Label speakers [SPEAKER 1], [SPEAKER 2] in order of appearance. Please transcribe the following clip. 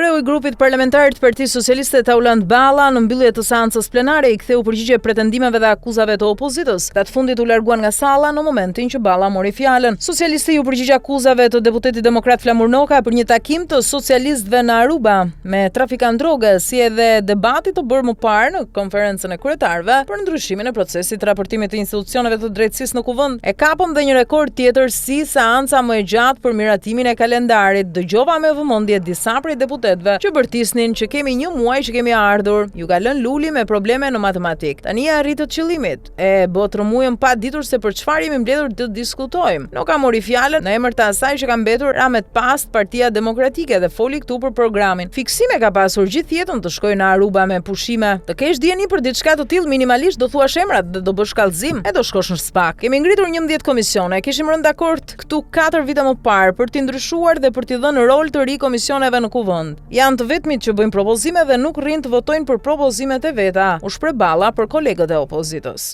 [SPEAKER 1] Kreu i grupit parlamentar të Partisë Socialiste Taulant Balla në mbyllje të seancës plenare i ktheu përgjigje pretendimeve dhe akuzave të opozitës. Këta të fundit u larguan nga salla në momentin që Balla mori fjalën. Socialisti iu përgjigj akuzave të deputetit demokrat Flamur Noka për një takim të socialistëve në Aruba me trafikantë droge, si edhe debatit të bërë më parë në konferencën e kryetarëve për ndryshimin e procesit të raportimit të institucioneve të drejtësisë në Kuvend. E kapëm dhe një rekord tjetër si seanca më e gjatë për miratimin e kalendarit. Dëgjova me vëmendje disa prej deputetëve që bërtisnin që kemi një muaj që kemi ardhur. Ju ka lënë Luli me probleme në matematikë. Tani ia arritët qëllimit. E bëtë rrëmujën pa ditur se për çfarë jemi mbledhur të diskutojmë. Noka mori fjalën në emër të asaj që ka mbetur ramet pastë Partia Demokratike dhe foli këtu për programin. Fiksime ka pasur gjithë jetën të shkojë në Aruba me pushime. Të kesh dijeni për diçka të tillë minimalisht do thuash emrat dhe do bësh kallëzim e do shkosh në SPAK. Kemi ngritur 11 komisione, kishim rënë dakord këtu 4 vite më parë për t'i ndryshuar dhe për t'i dhënë rol të ri komisioneve në Kuvend. Janë të vetmit që bëjnë propozime dhe nuk rrinë të votojnë për propozimet e veta, u shpreh Balla për kolegët e opozitës.